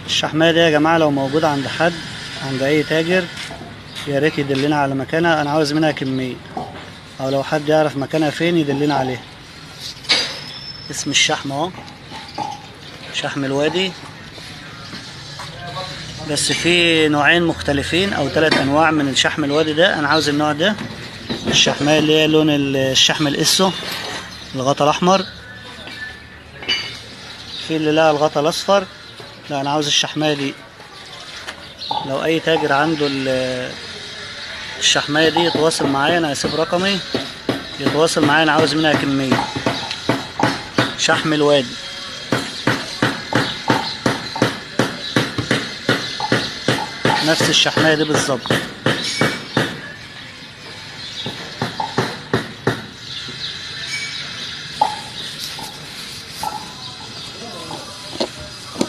الشحماية دي يا جماعة لو موجودة عند حد، عند أي تاجر، يا ريت يدلنا على مكانها، أنا عاوز منها كمية، أو لو حد يعرف مكانها فين يدلنا عليها. اسم الشحم اهو، شحم الوادي. بس في نوعين مختلفين او 3 انواع من الشحم الوادي ده. انا عاوز النوع ده، الشحمية اللي هي لون الشحم الاسو، الغطا الاحمر. في اللي لها الغطا الاصفر، لا انا عاوز الشحمية دي. لو اي تاجر عنده الشحمية دي يتواصل معايا، انا هسيب رقمي يتواصل معايا، انا عاوز منها كمية. شحم الوادي. نفس الشحمية دي بالظبط.